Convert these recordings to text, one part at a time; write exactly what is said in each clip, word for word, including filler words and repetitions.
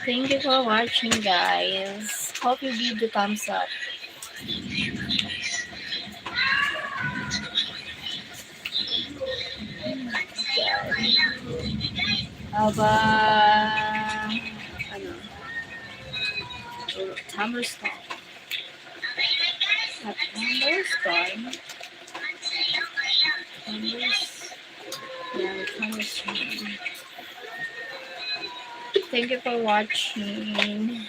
Thank you for watching, guys. Hope you give the thumbs up. Aba, ano? Thunderstorm. At thunderstorm. Thunders-, yeah, thunderstorm. Thank you for watching.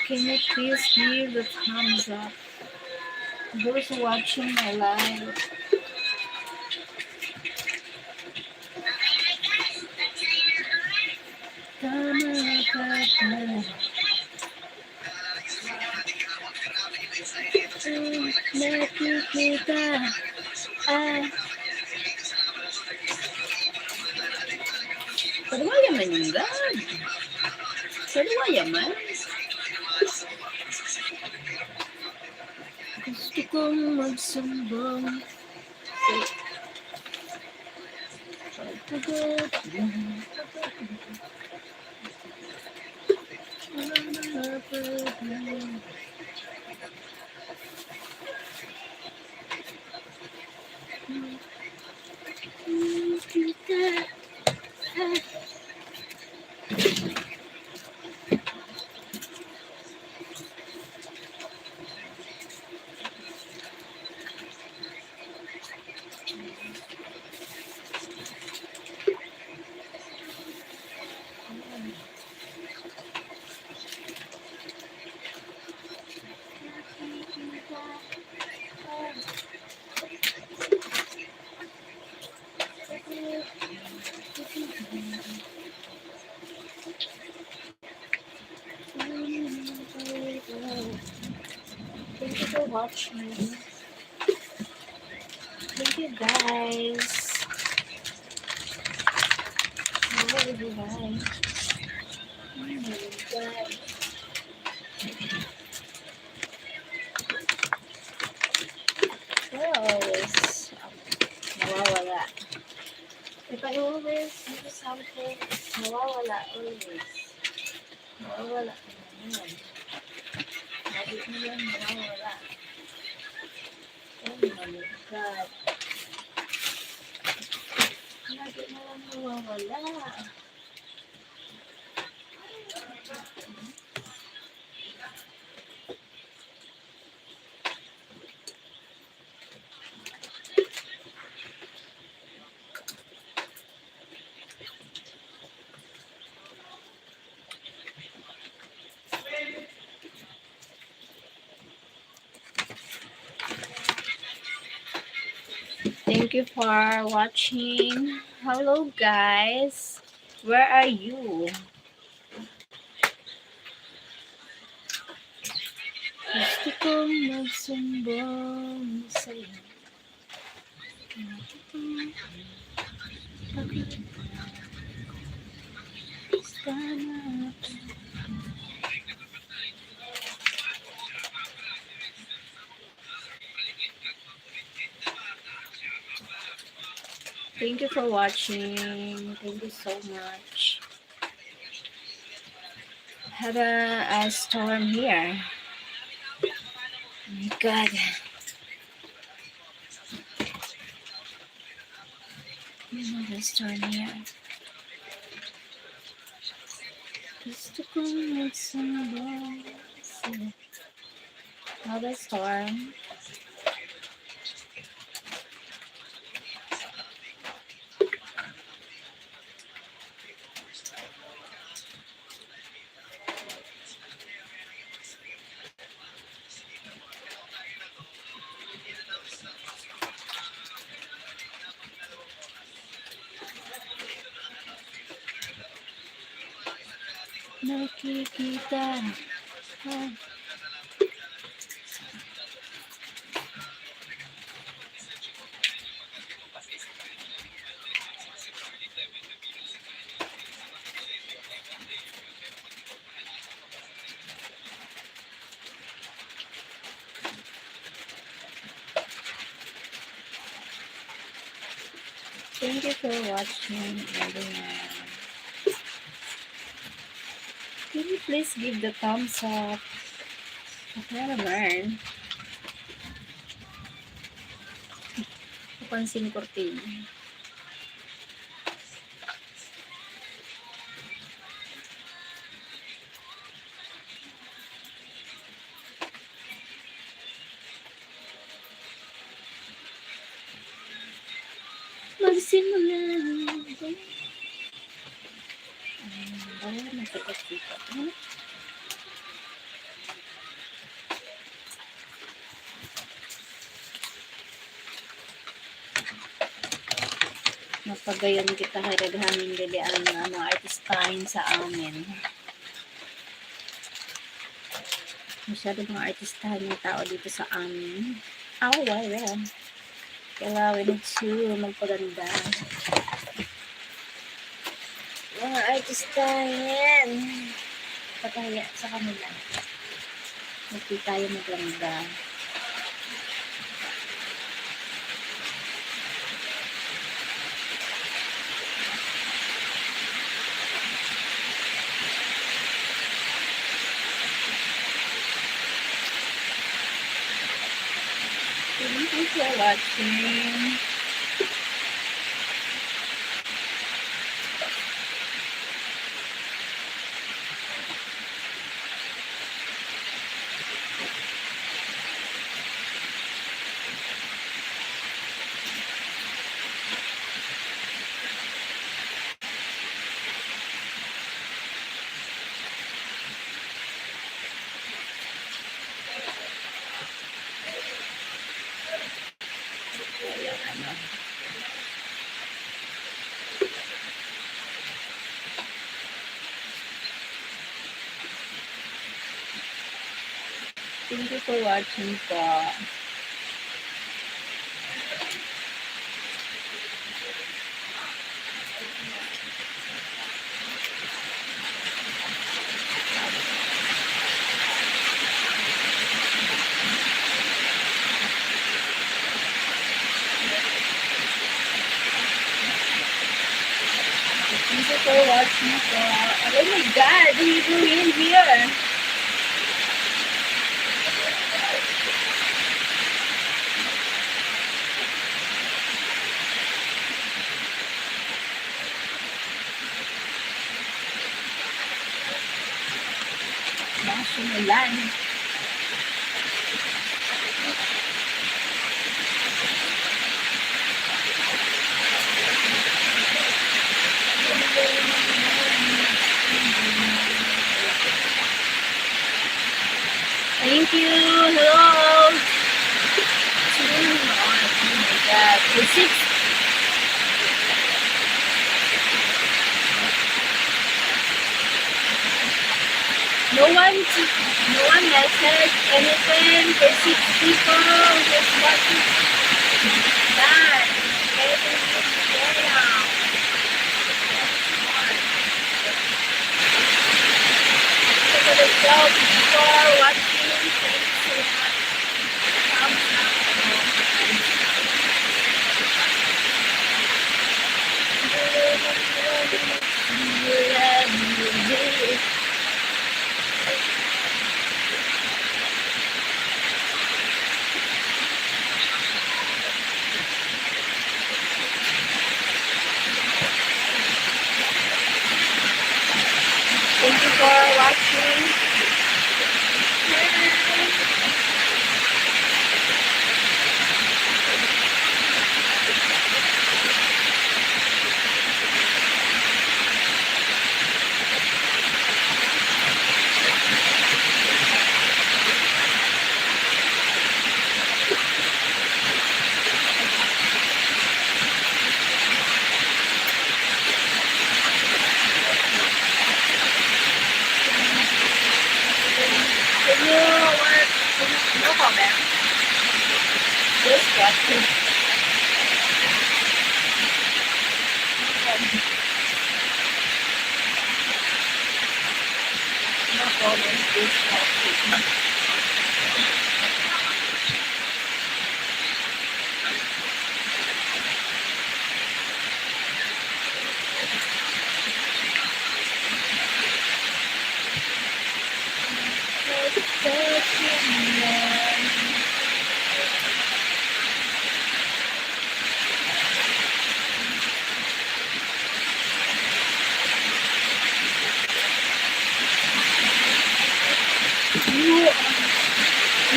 Can you please give the thumbs up? Those watching my live. Tama ka pa. Nakikita. Ah. Pwede mo yan, man, yung gag. Pwede mo yan, man. Gusto kong magsumbong. Thank you for watching. Thank you, guys. Hello, everyone. Oh my God. Where always, um, nawawala. If I always do something, nawawala always. Nawawala na naman. Lagi na lang nawawala. Oh my God. Lagi na lang nawawala. Thank you for watching. Hello, guys. Where are you? Gusto kong magsumbong sa'yo. Thank you for watching. Thank you so much. Have a, a storm here. My God. Another storm here. Gusto kong magsumbong sa'yo. Another storm. Nakikita. Ah. Thank you for watching, everyone. Can you please give the thumbs up? Okay naman. Napansin ko rin. Magsimula. Ayan, bawal magsikat-sikat. Ano? Mapagayon kita kay daghang nindili ang mga artistahin sa amin. Masyado mga artistahan yung tao dito sa amin. Oh, well, well. Kailangan to magpaganda. Mga artistahan. Pagkahiya sa kanila. Hindi tayo maganda. Thank you for watching. Thank you for watching po. Thank you for watching po. Oh my God, what are you doing here? Mga sumulan. Thank you. Hello. Oh my God. It's six. No one, no one message anything for six people. Just watching that. Okay, thank you. Thank you for the twelve people watching. Thank you so much. Thumbs up. Thank you for watching. Bye. No comment. Just watching. No comment, just watching. You,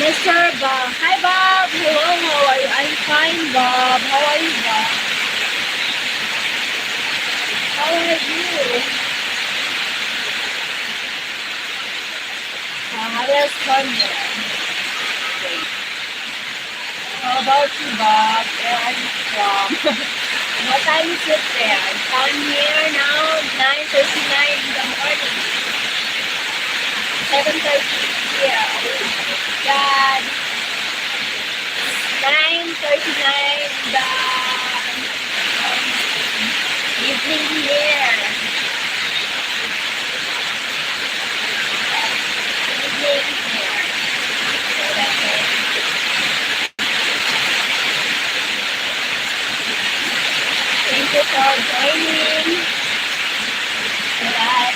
Mister Bob. Hi, Bob. Hello, how are you? I'm fine, Bob. How are you, Bob? How are you? Uh, how else can you? How about you, Bob? Where are you from? What time is it there? It's down here now, nine thirty-nine in the morning. Seven thirty here. Oh my God. Nine thirty-nine in the, um, evening here. Evening here. So that's it. Thank you for joining. Bye.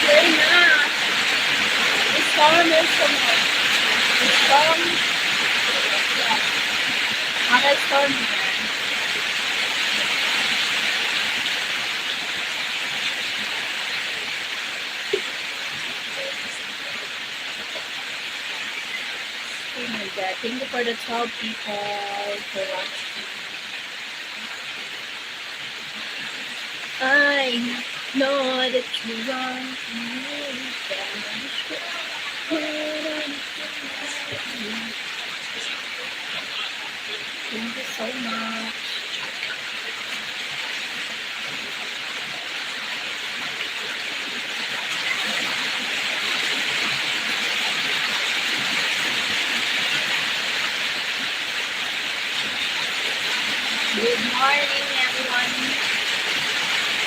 Very nice. It's calm also. It's calm. Yeah. Para storm. Oh my God. Thank you for the twelve people for watching. I know that you want me. Thank you so much. Good morning, everyone.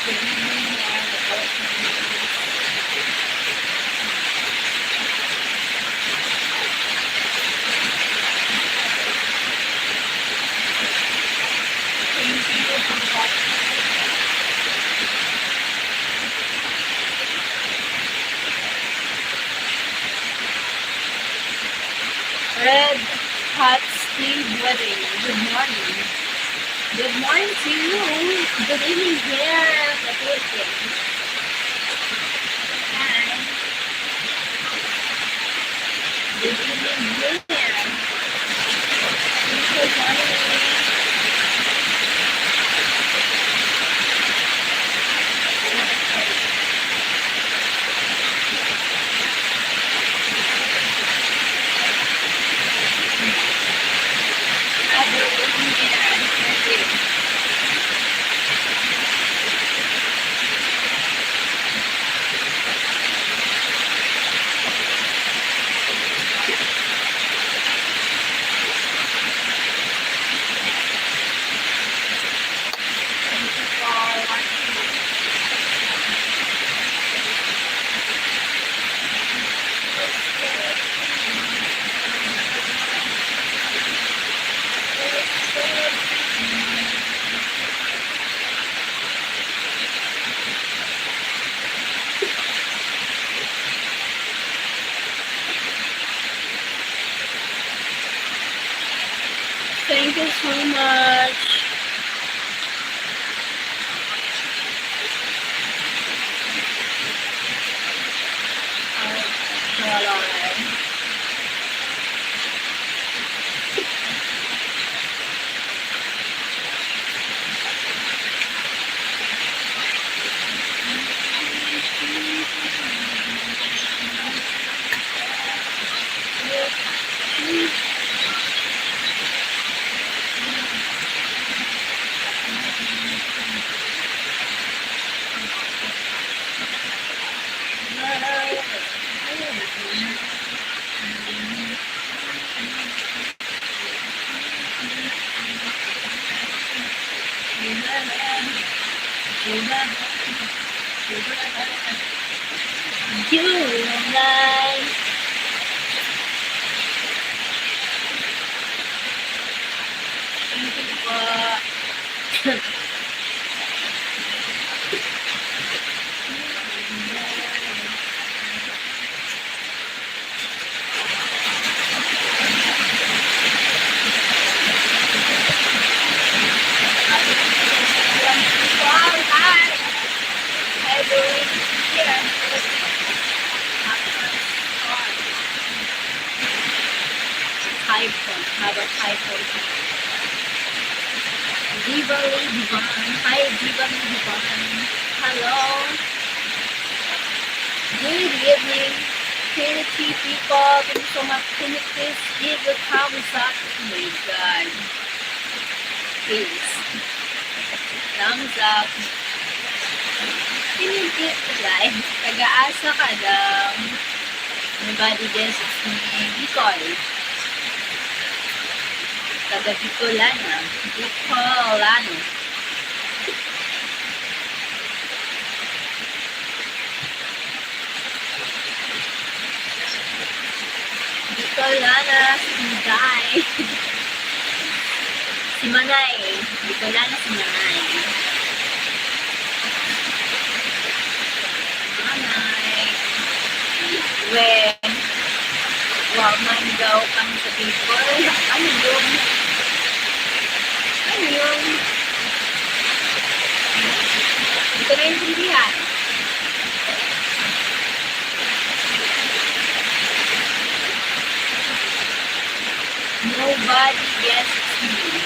Good evening, and good afternoon. Thank you for watching. Red Hot Steve Wedding, good morning. Good morning to you. Good evening here in the Philippines. Hi. Good evening here. Thank you for joining. Thank you so much. July. Thank you po. Hi, Philippines. Hi, Philippines. Hi, Philippines. How about hi, Philippines? Diva Lady Van. Hi, Diva Lady Van. Hello. Good evening, Trinity people. Thank you so much. Can you please give a thumbs up to me, guys? Please. Thumbs up. Can you give a like? Taga-asa ka daw? Nobody guesses me. Bicol. Taga Bicolana. Bicolano. Bicolana, si Inday. Si Manay. Bicolana, si Manay. Manay. We. Wa man daw kami sa Bicol. Ano yun? Ano yun? Hindi ko naintindihan. Nobody guesses me.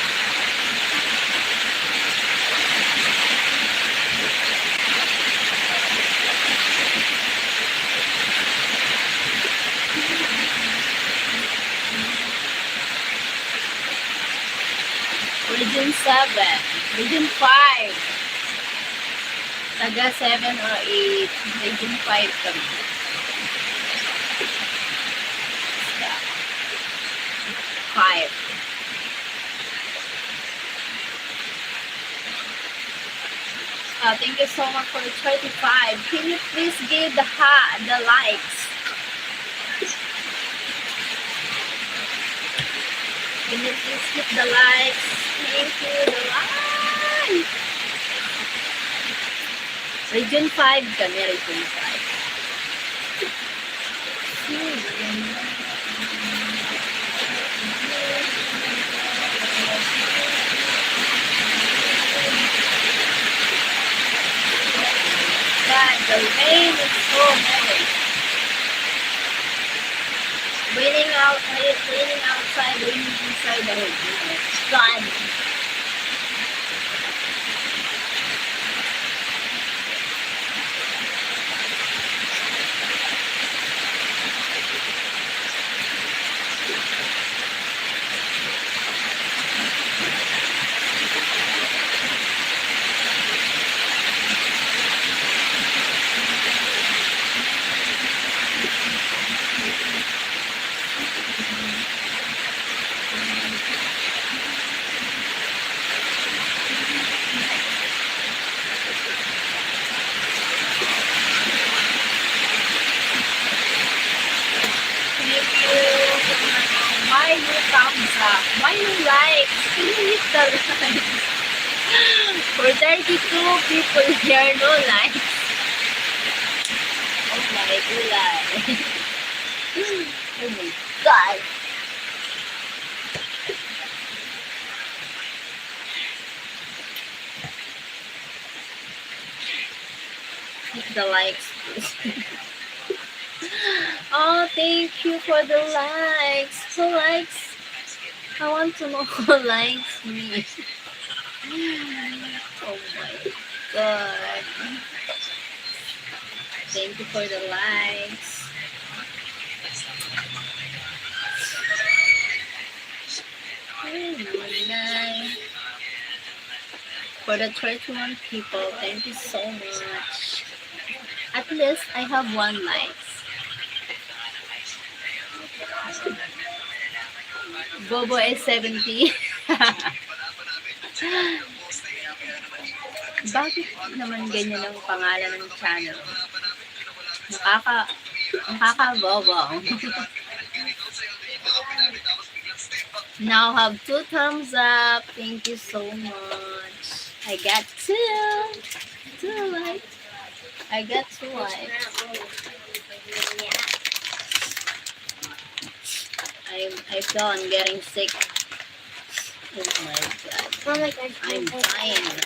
Region seven, Region five. Taga seven or eight, Region five kami. Five. Ah, thank you so much for the thirty-five. Can you please give the ha-, the likes? Can you please hit the likes? Thank you, the likes. Region five kami, Region five. God, the rain is so heavy. Raining out, raining outside, raining inside the hotel. God. Thank you. Why no thumbs up? Why no likes? Can you hit the likes? For thirty-two people here, no likes. Oh my God. Oh my God. Hit the likes, please. Oh, thank you for the likes. Who likes? I want to know who likes me. Oh my God. Thank you for the likes. Ay, naman na. For the thirty-one people, thank you so much. At least, I have one likes. Bobo S seventy. Bakit naman ganyan ang pangalan ng channel? Nakaka-, nakakabobo. Now have two thumbs up. Thank you so much. I got two. Two likes. I got two likes. I'm, I feel I'm getting sick. Oh my God. Oh my God. I'm dying.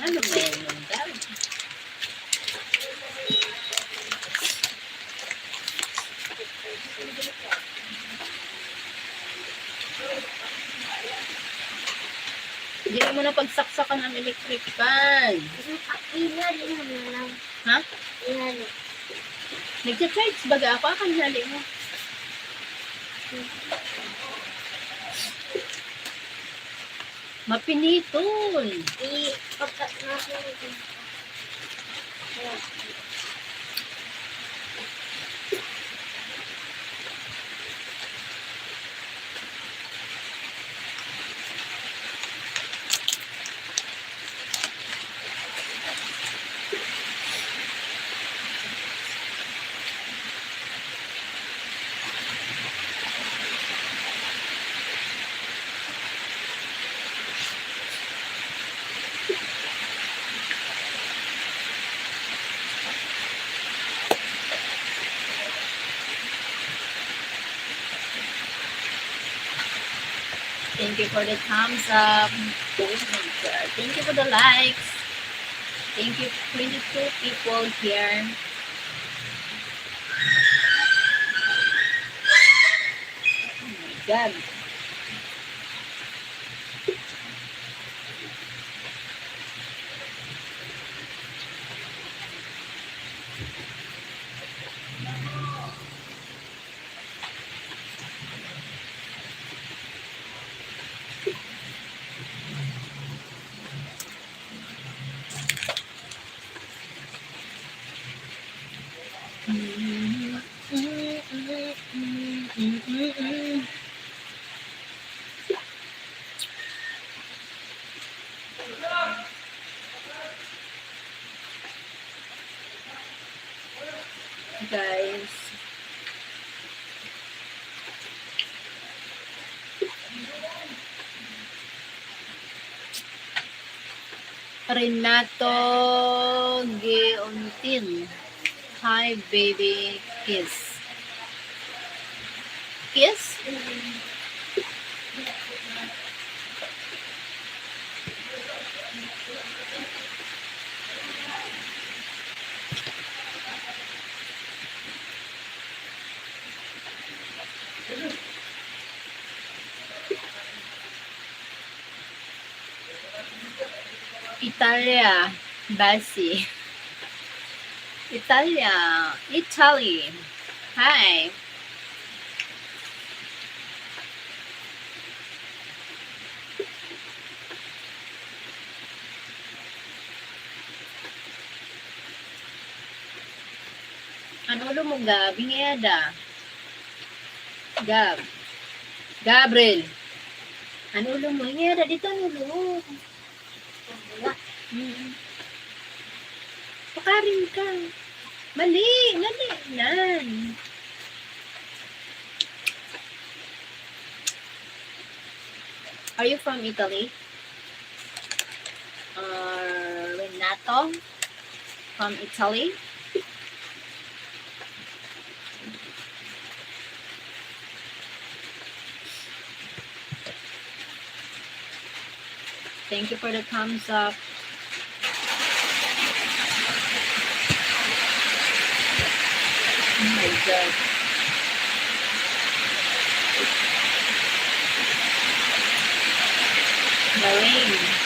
Ano ba yan, God? Hindi mo na pagsaksakan ang electric fan. Inali mo na lang. Ha? Inali. Nagcha-charge baga ako, akan hali mo. Mapiniton. Di, pagka, mapiniton. Thank you for the thumbs up. Oh my God. Thank you for the likes. Thank you, twenty-two people here. Oh my God. Guys. Renato Giuntin. Hi, baby. Kiss. Kiss? Italia, Basi. Italia, Italy. Hi. An ulo mo, Gab, ingeda. Gab. Gabriel. An ulo mo, ingeda, dito an ulo mo. Mm. Pakarin ka. Mali, mali nan. Are you from Italy? Uh, Renato from Italy. Thank you for the thumbs up. Oh my God. Galing.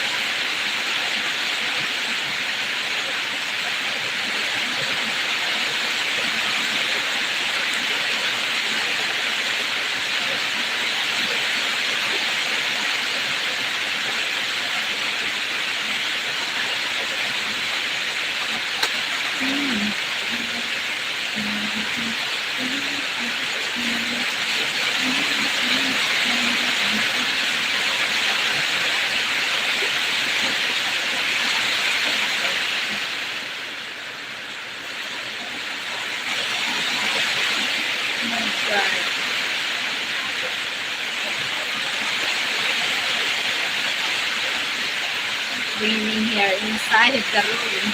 Raining here inside the room.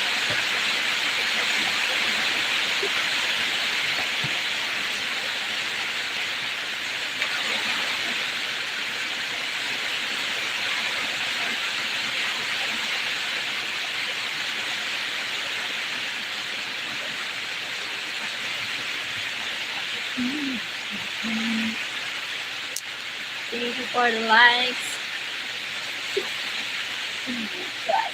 Thank you for the likes. Oh my God.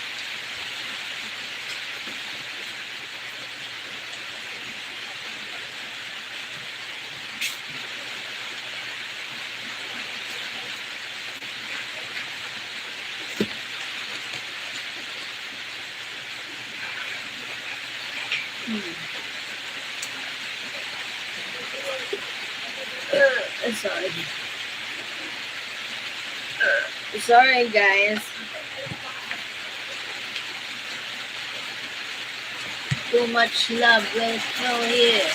Hmm. Uh, sorry. Uh, sorry, guys. Too much love will flow here.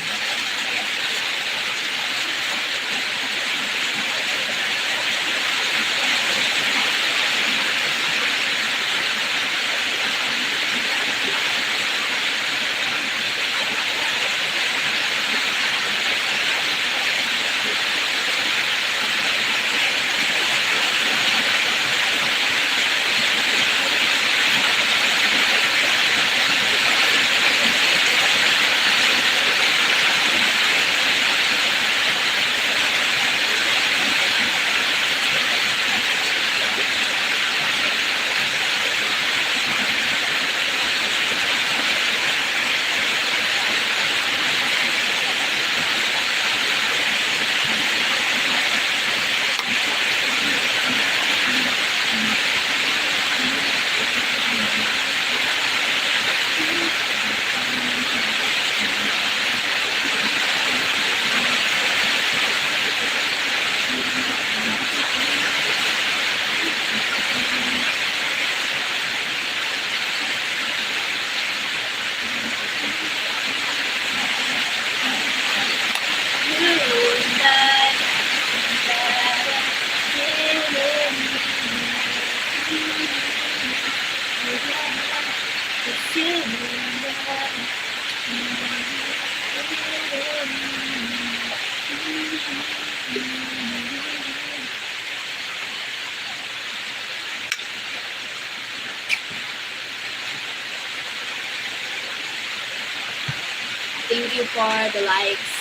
Thank you for the likes.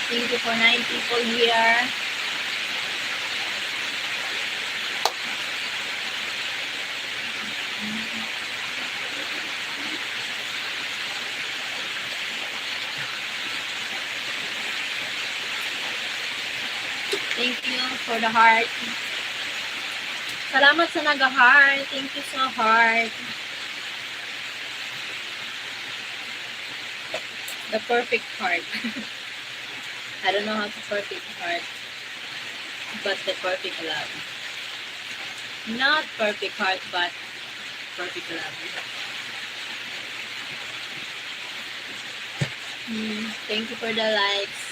Thank you for nine people here. Thank you for the heart. Salamat sa nag-heart. Thank you so heart. The perfect heart. I don't know how to perfect heart, but the perfect love. Not perfect heart, but perfect love. Mm, thank you for the likes.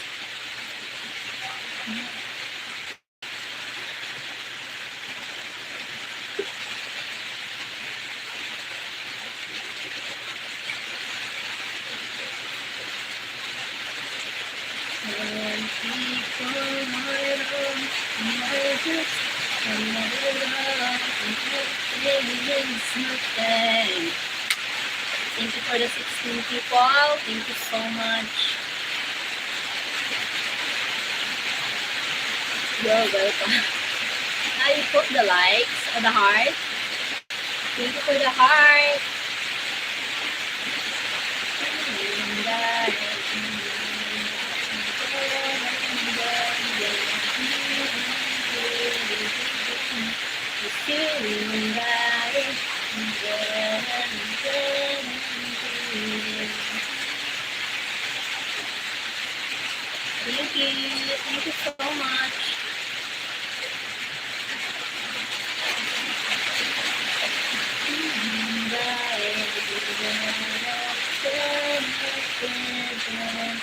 Thank you for the sixteen people. Thank you so much. You're welcome. Now you put the likes or the heart. Thank you for the heart. Thank you. Thank you so much. Thank you so much.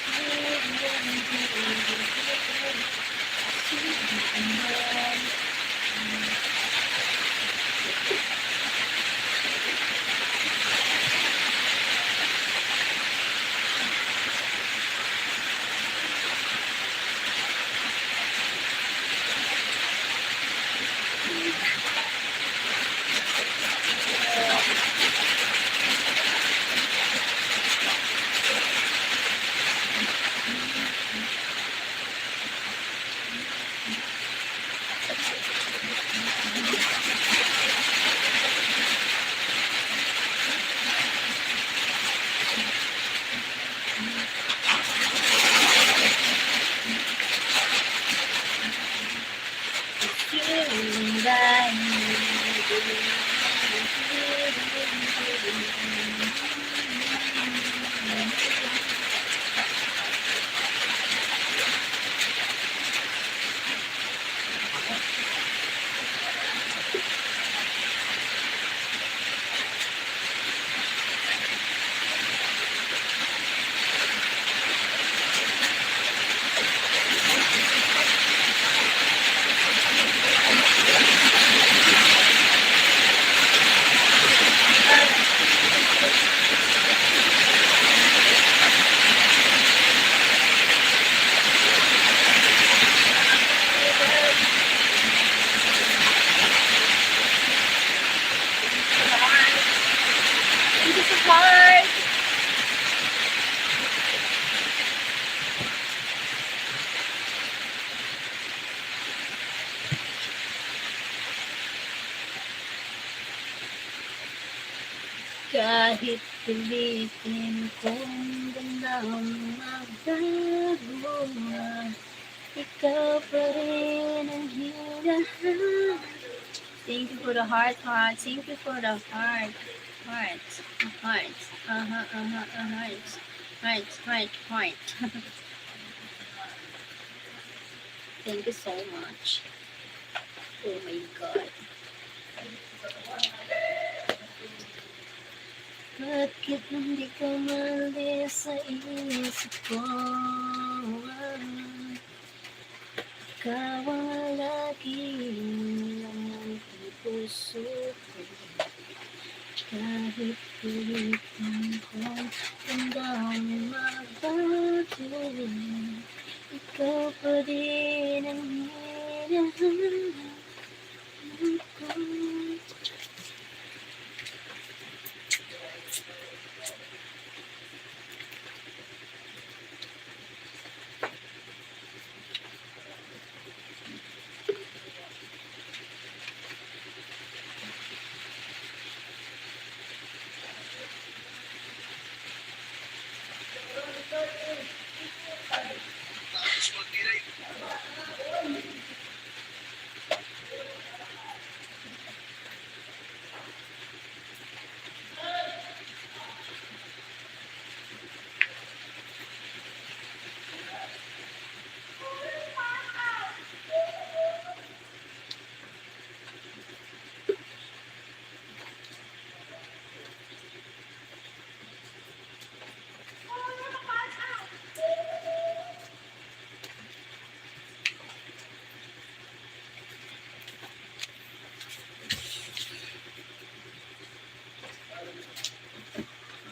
Kahit pilitin kong gandang magbago, ikaw pa rin ang hinahanap. Thank you for the heart, heart. Thank you for the heart. Heart. Heart. Aha, aha, aha, heart. Heart, heart, heart. Thank you so much. Oh my God. Bakit hindi ka maalis sa isip ko? Ikaw ang laging laman ng puso ko. Kahit pilitin kong tandaan magbago, ikaw pa din ang hinahanap ko.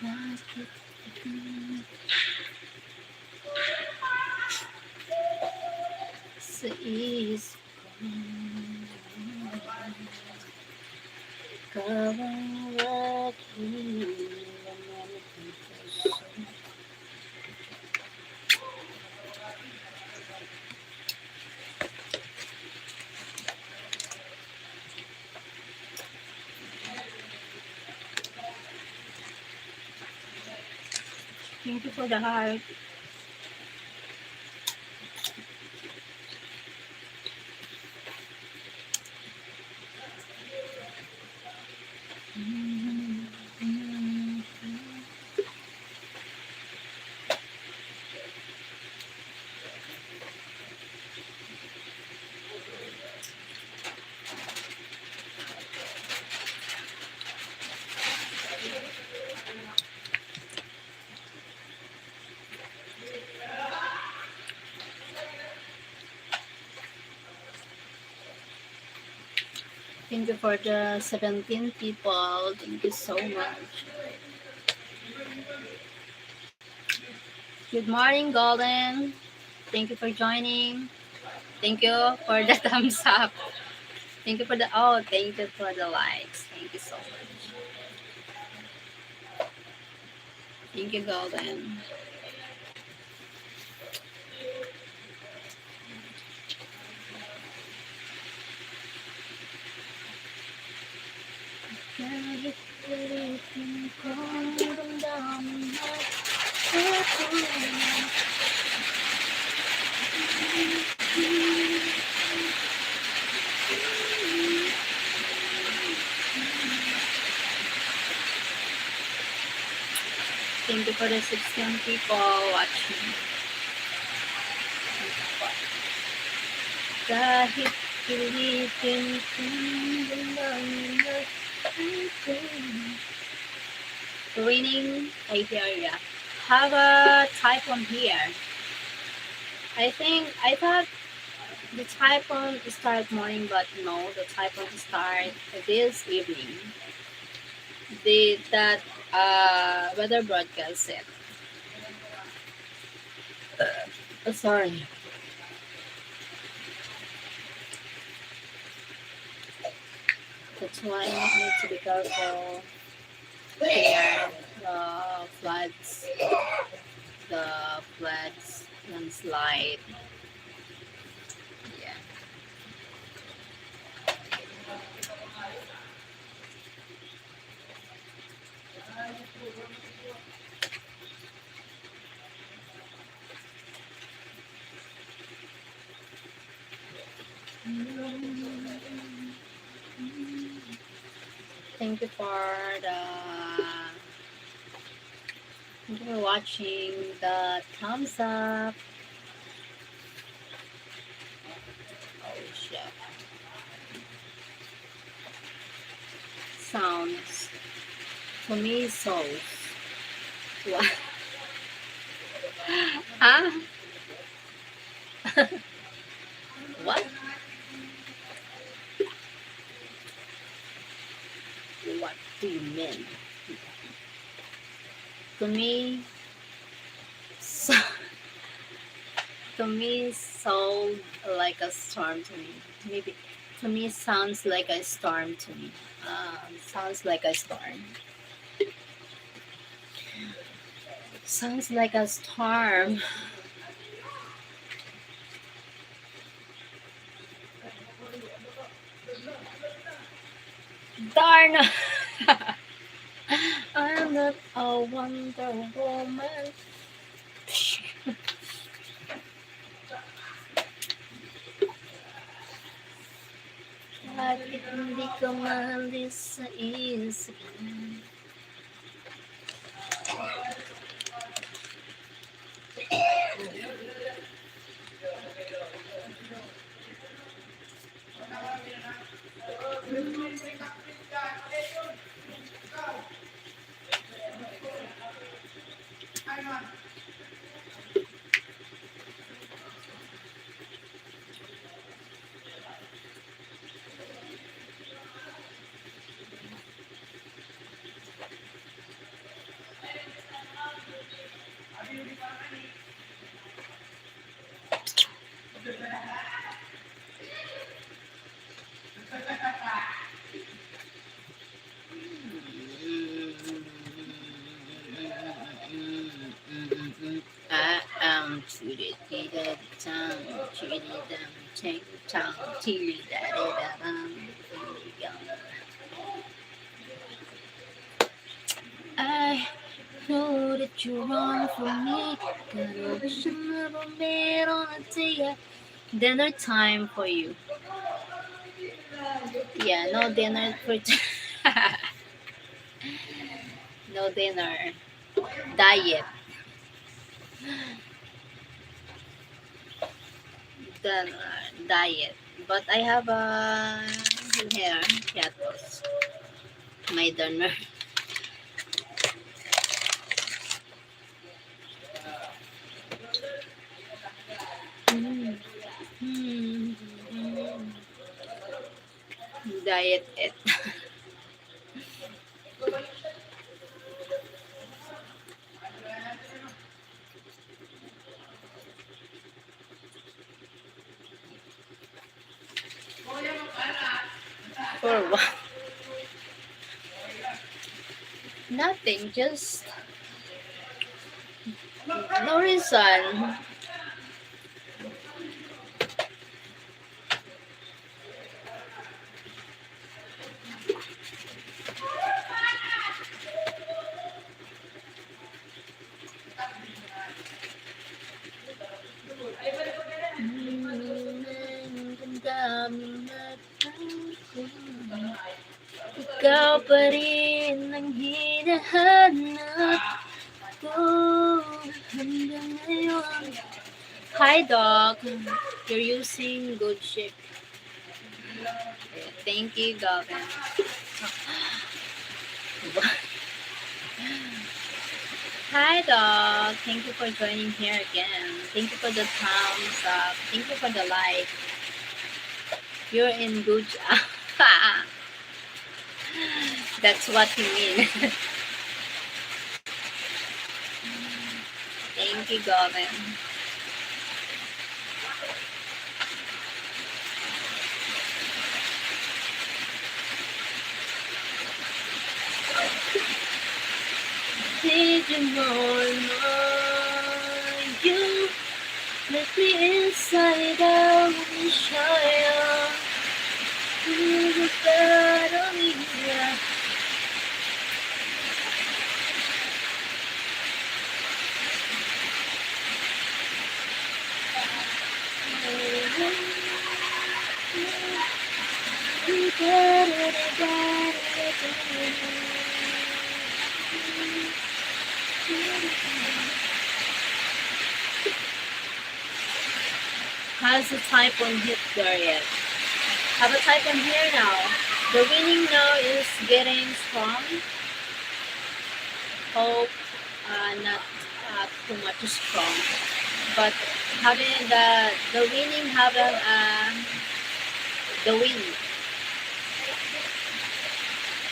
Bakit sa isip ko, ikaw ang laging laman ng puso. Thank you for the heart. Thank you for the seventeen people. Thank you so much. Good morning, Golden. Thank you for joining. Thank you for the thumbs up. Thank you for the, oh, thank you for the likes. Thank you so much. Thank you, Golden. Kahit pilitin ko, damdamin mo ako. Thank you for the sixteen people watching. Kahit pilitin kong damdamin na ito. Raining, I hear ya. Have a typhoon here. I think, I thought the typhoon start morning, but no, the typhoon start this evening. The, that, uh, weather broadcast said. Uh, sorry. That's why you need to be careful. There, the floods, the floods, landslide. Yeah. Thank you for the, thank you for watching, the thumbs up. Oh, shit. Sounds. To me, souls. What? Huh? What? What do you mean? To me, so, to me, sound like a storm to me. Maybe, to me, sounds like a storm to me. Um, sounds like a storm. Sounds like a storm. Darn! I'm not a Wonder Woman. Bakit hindi ko maalis sa isip? Ah, um, to the, to the town, to the town, to the town, to the town. I know that you want for me. Pero gusto mo ba meron at siya? Dinner time for you. Yeah, no dinner for no dinner. Diet. Dinner, diet. But I have a here, piatos. My dinner. Mm. Mm. Mm. diet it. For what? Nothing, just no reason. Ikaw pa rin ang hinahanap ko hanggang ngayon. Hi, Doc. You're using good shape. Thank you, Gavin. Hi, Doc. Thank you for joining here again. Thank you for the thumbs up. Thank you for the like. You're in good j-, that's what he mean. Thank you, Gavin. Did you know, know you let me inside out and shy out? You look better than me. How's the typhoon hit there yet? Have a typhoon here now. The winning now is getting strong. Hope, uh, not, uh, too much strong. But having the, the winning having, uh, the wind.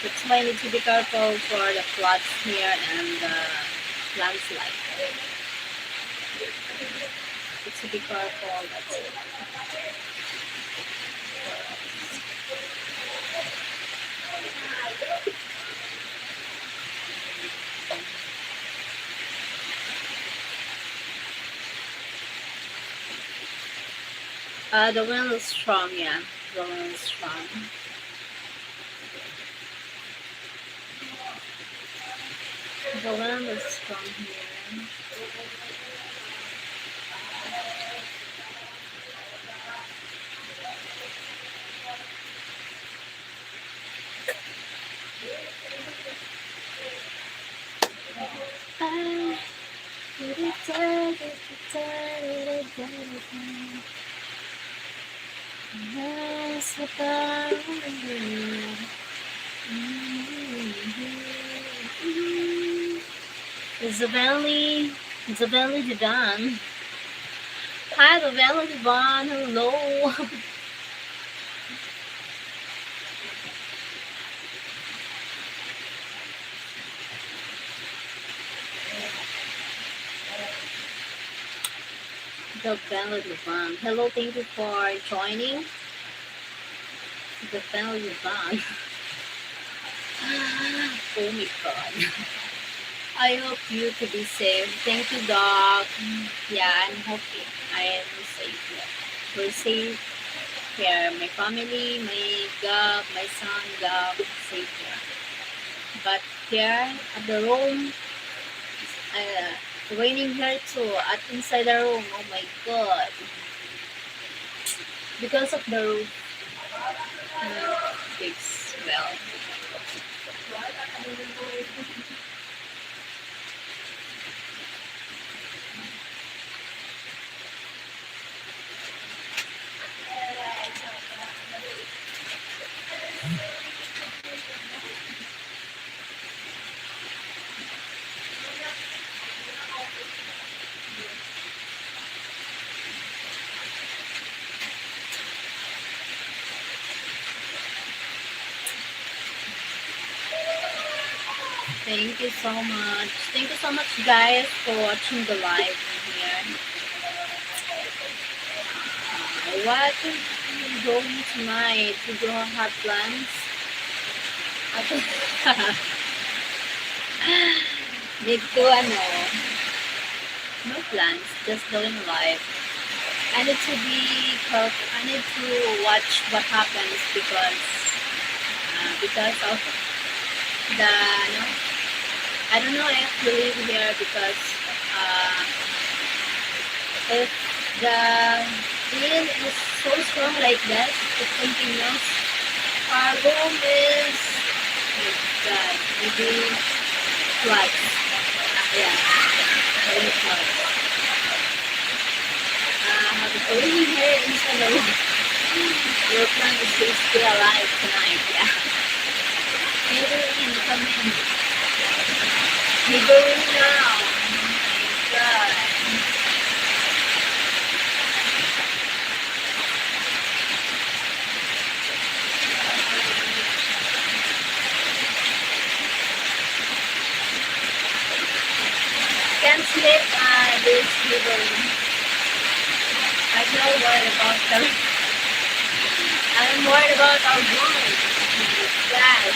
That's why I need to be careful for the floods here and the landslide. It's to be careful, that's it. Uh, the wind is strong, yeah. The wind is strong. The wind is strong here. Isabelle, Isabelle Divan. Hi, Isabelle Divan. Hello. The Bella Divine. Hello, thank you for joining. The Bella Divine. Oh my God. I hope you to be safe. Thank you, Doc. Yeah, I'm hoping I am safe here. We're safe here. My family, my Gab, my son Gab, safe here. But here at the room, uh, raining here too. At inside the room, oh my God. Because of the roof, uh, leaks well. Thank you so much. Thank you so much, guys, for watching the live in here. Uh, what are we going tonight? We don't have plans. Ato, dito, ano, no plans, just doing live. I need to be careful. I need to watch what happens because, uh, because of the, no, I don't know if we live here because, uh, if the wind is so strong like that, it continues. Our room is, oh my God, maybe floods. Yeah, very floods. Uh, going here inside the room. Your plan is to stay alive tonight. Yeah. Maybe in coming. Maybe now. Oh my God. Can't sleep, uh, this evening. I feel worried about them. I'm worried about our room. Yes.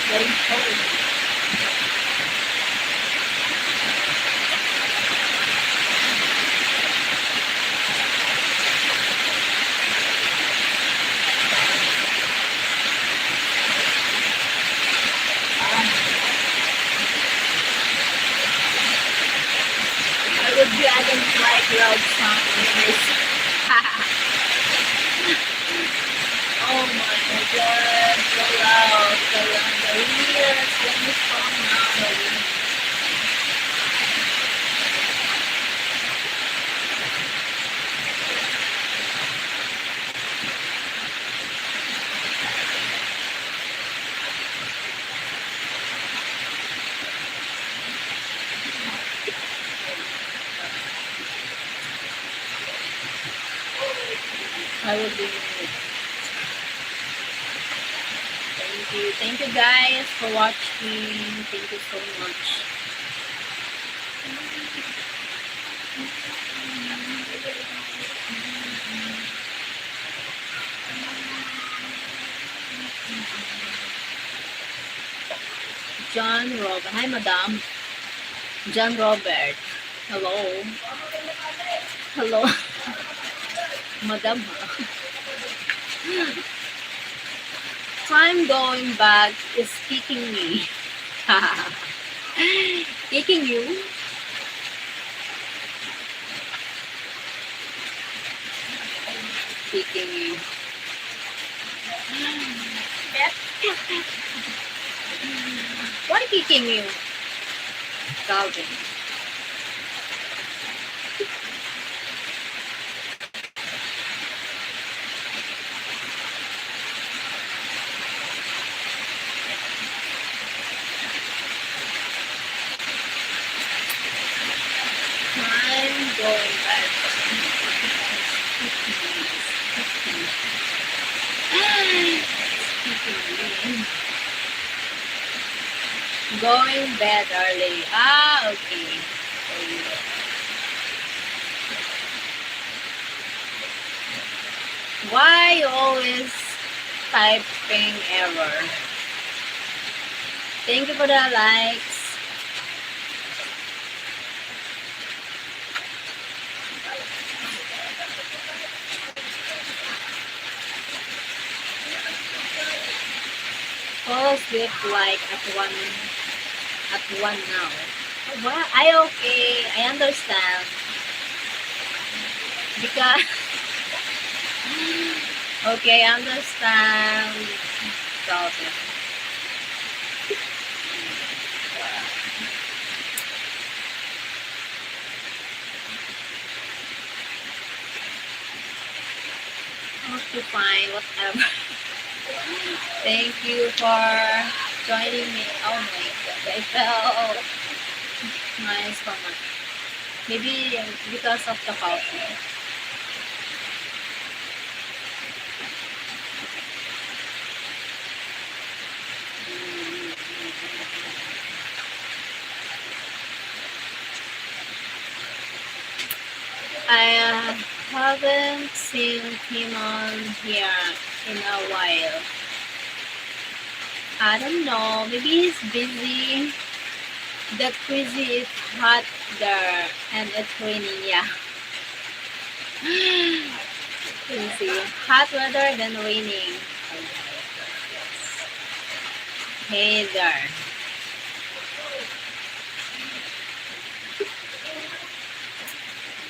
Very cold. I would be, I don't like loud sound anyways. Oh my God, so loud, so loud. The real, let me calm down. I will be muted. Thank you. Thank you guys for watching. Thank you so much. John Robert. Hi, madam. John Robert. Hello. Hello. Madam, ha? Time going back is kicking me. Kicking you? Kicking you. Why kicking you, Calvin? I'm going back. Going bed early. Ah, okay. Why you always typing error? Thank you for the likes. Fall asleep like at one, at one now. Well, I okay. I understand. Because, okay, I understand. Problem. Okay, fine, whatever. Thank you for joining me. Oh my God, I felt nice for my, maybe because of the coffee. I, uh, haven't seen him on here in a while. I don't know. Maybe he's busy. That crazy, it's hot there and it's raining. Yeah. Crazy. Hot weather, then raining. Hey there.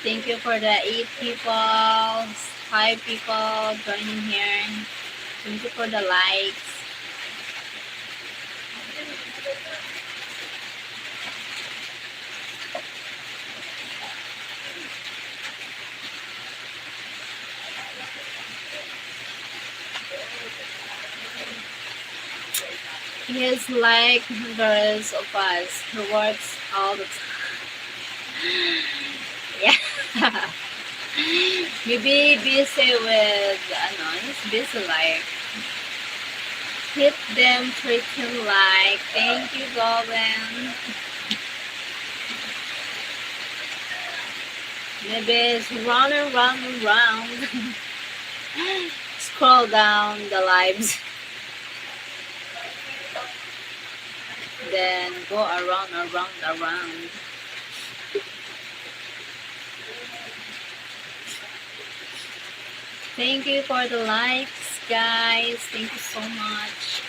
Thank you for the eight people, five people joining here. Thank you for the likes. He is like the rest of us. He works all the time. Yeah. Maybe busy with, ano, his busy life. Hit them freaking like. Thank you, Golden. Maybe it's round and round and round. Scroll down the lives. Then go around, around, around. Thank you for the likes, guys. Thank you so much.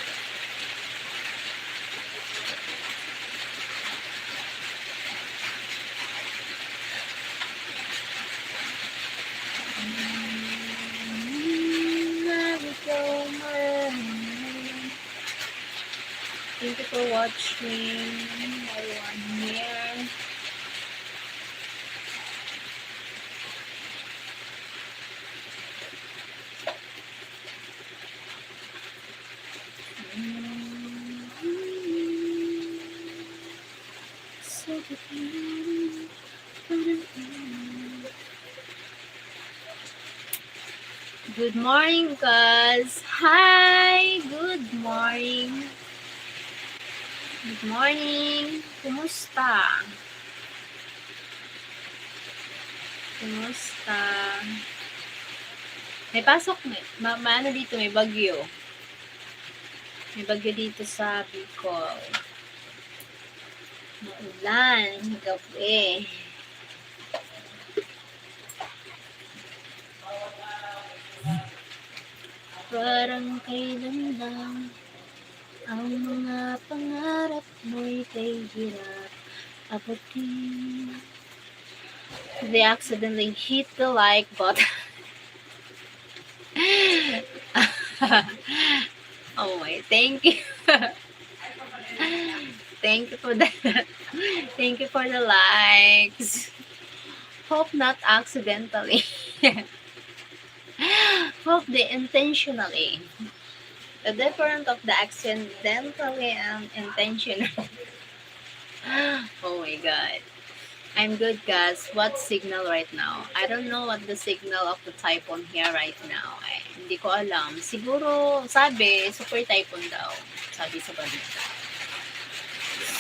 Thank you for watching. Everyone here. Good morning, guys. Hi! Good morning. Good morning. Kumusta? Kumusta? May pasok, may, ma-, maano dito, may bagyo. May bagyo dito sa Bicol. Maulan, gabi. Parang kailan lang ang mga pangarap mo'y kay hirap abutin. They accidentally hit the like button. Oh my, thank you. Thank you for the, thank you for the likes. Hope not accidentally. Hope they intentionally. The difference of the accidentally and intentional. Oh my God. I'm good, guys. What signal right now? I don't know what the signal of the typhoon here right now. Ay, hindi ko alam. Siguro, sabi, super typhoon daw. Sabi sa balita.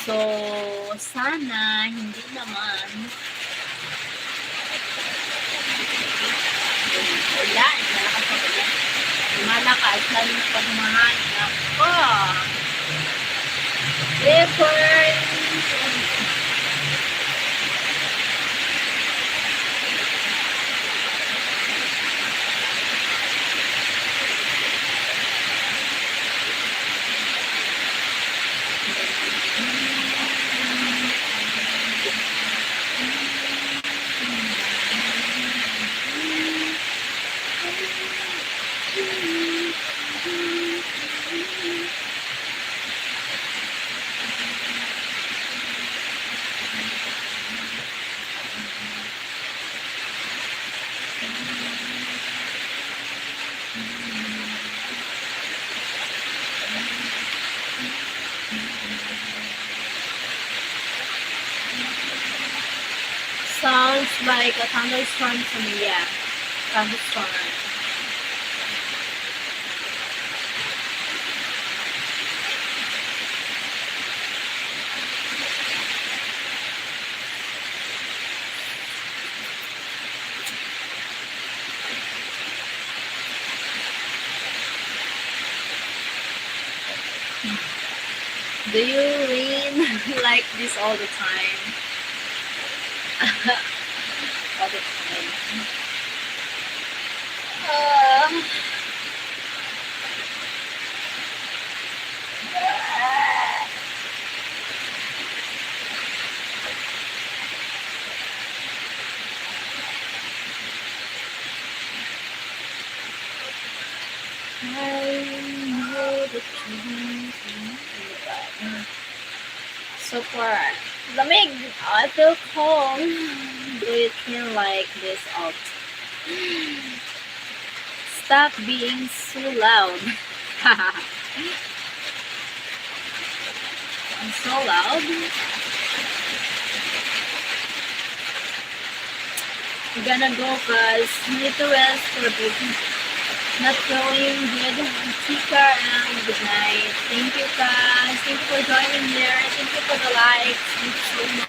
So, sana hindi naman. Ulan, malakas na ulan. Lumalakas, lalo na pag mahangin. Nako! Record! Sounds like a thunderstorm to me, yeah. Thunderstorm. Do you rain like this all the time? All the time. Ah. I know that you want me, but so far, lamig. I feel cold. Do you feel like this out? Stop being so loud. I'm so loud. We're gonna go, guys. Need to rest for a bit. Not feeling good. Take care and good night. Thank you, guys. Thank you for joining here. Thank you for the likes. Thank you so much.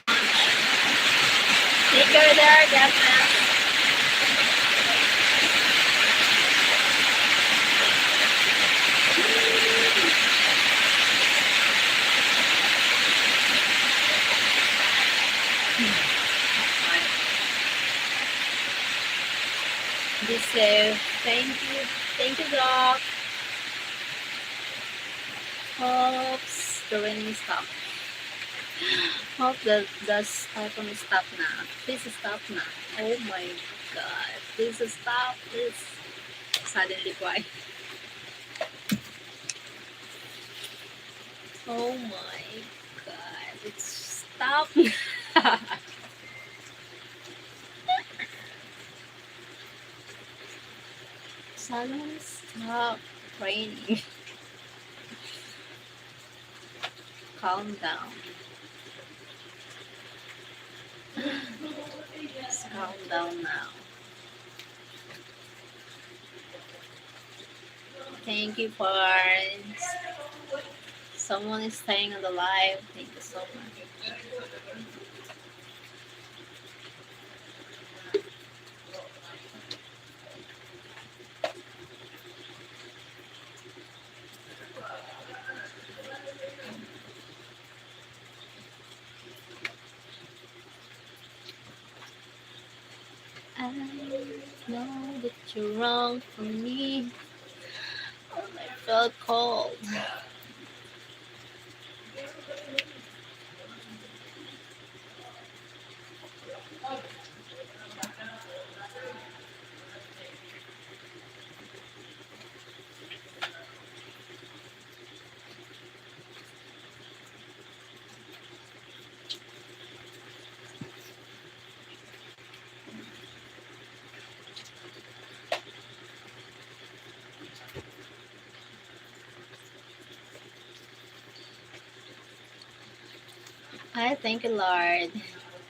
Take care there, guys. Be safe. Thank you. Thank you, Doc. Hopes the raining stop. Hope the, the typhoon stop na. Please stop na. Oh my God. Please stop. Please. Suddenly quiet. Oh my God. It's stop. Sana stop raining. Calm down. Just calm down now. Thank you for someone is staying on the live. Thank you so much. I know that you're wrong for me. Oh, I felt cold. I thank you, Lord.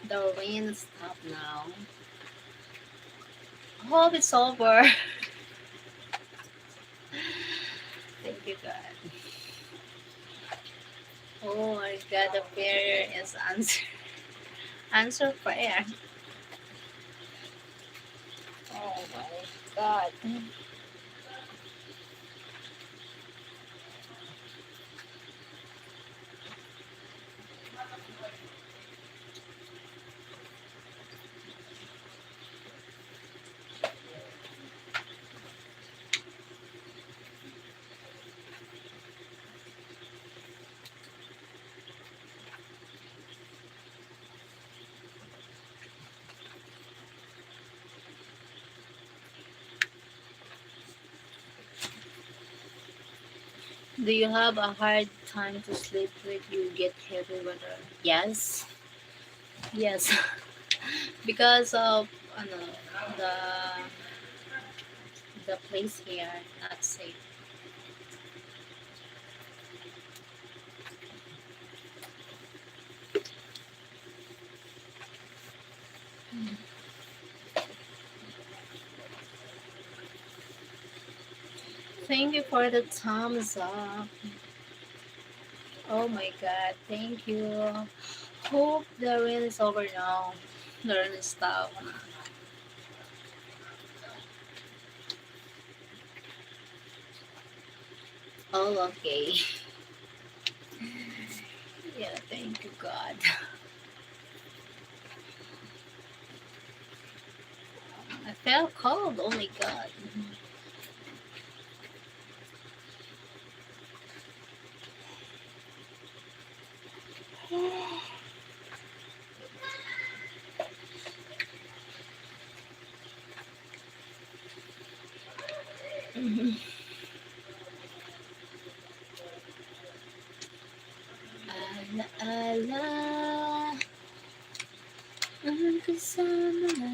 The rain stop now. Hope it's over. Thank you, God. Oh my God, the prayer is answer. Answer prayer. Oh my God. Do you have a hard time to sleep when you get heavy weather? Yes. Yes. Because of, ano, the, the place here, not safe. Thank you for the thumbs up. Oh my God, thank you. Hope the rain is over now. The rain is down. Oh, okay. Yeah, thank you, God. I felt cold. Oh my God. Ala, ala. Ang kasama na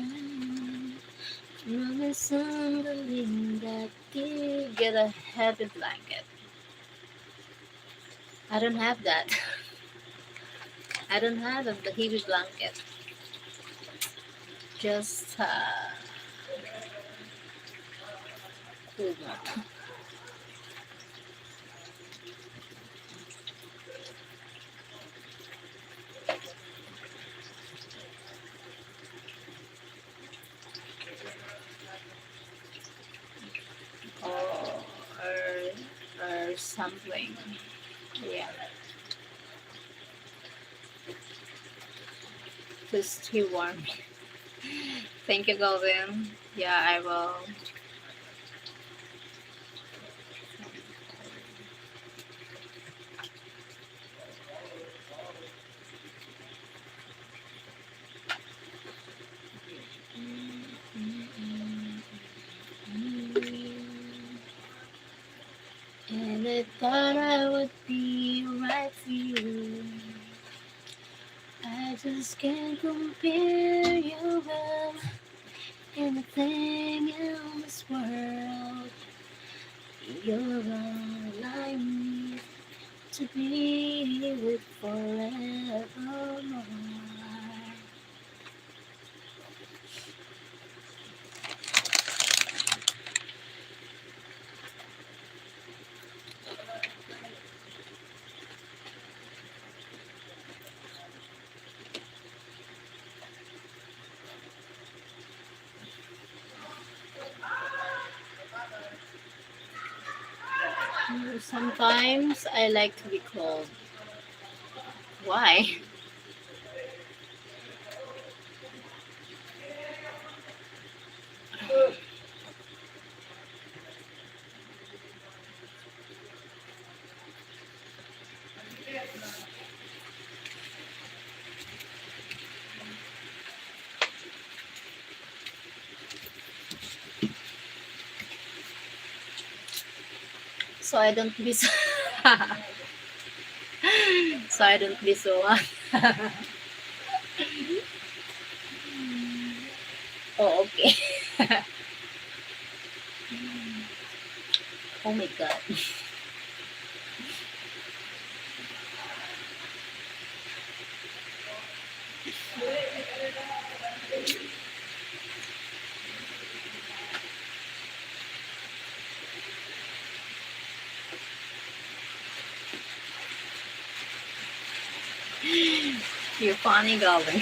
mga sandaling dati. Get a heavy blanket. I don't have that. I don't have a heavy blanket. Just uh, cool one. Or, or something. Yeah. Just stay warm. Thank you, Golden. Yeah, I will. And I thought I would be right for you. I just can't compare you with anything in this world. You're all I need to be with forevermore. Sometimes I like to be cold. Why? So I don't be so, so I don't be so. Oh, okay. Oh my God. You're funny, Golden.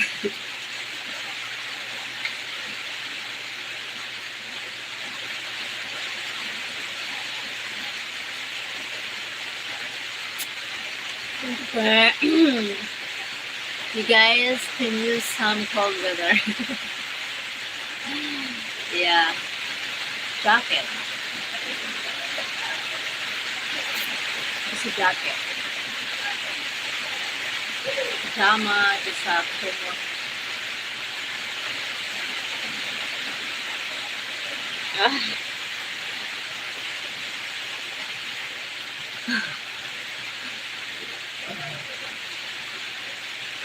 You guys can use some cold weather. Yeah. Jacket. Kasi jacket. Pajama, just sa pajama. Ah.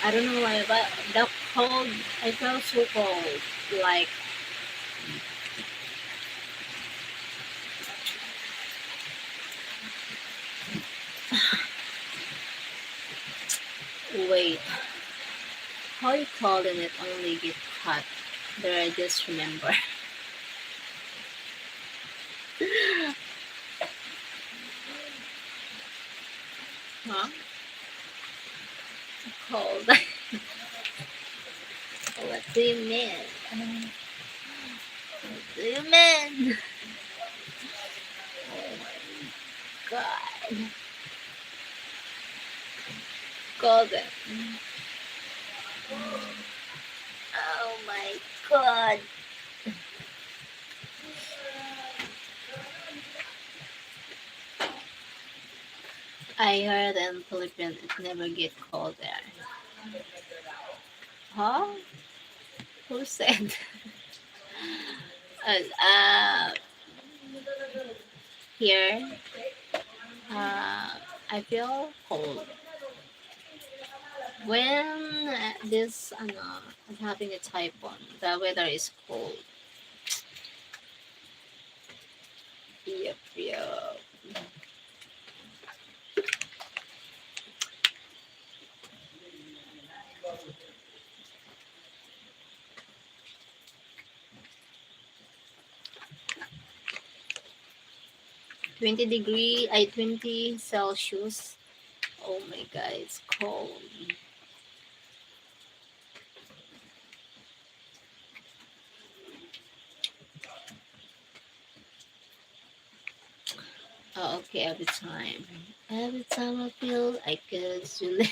I don't know why, but the cold, I felt so cold. Like, wait. How you call it only get hot? There, I just remember. Cold. What do you mean? What do you mean? Oh my God. Cold. Oh my God. I heard in Philippines it never get cold there. Huh? Who said? Uh, uh, here, uh, I feel cold. When, uh, this, ano, is having a typhoon, the weather is cold. Yep, yep. Twenty degree, ay, twenty Celsius. Oh my God, it's cold. Oh, okay, every time. Every time I feel I could sleep.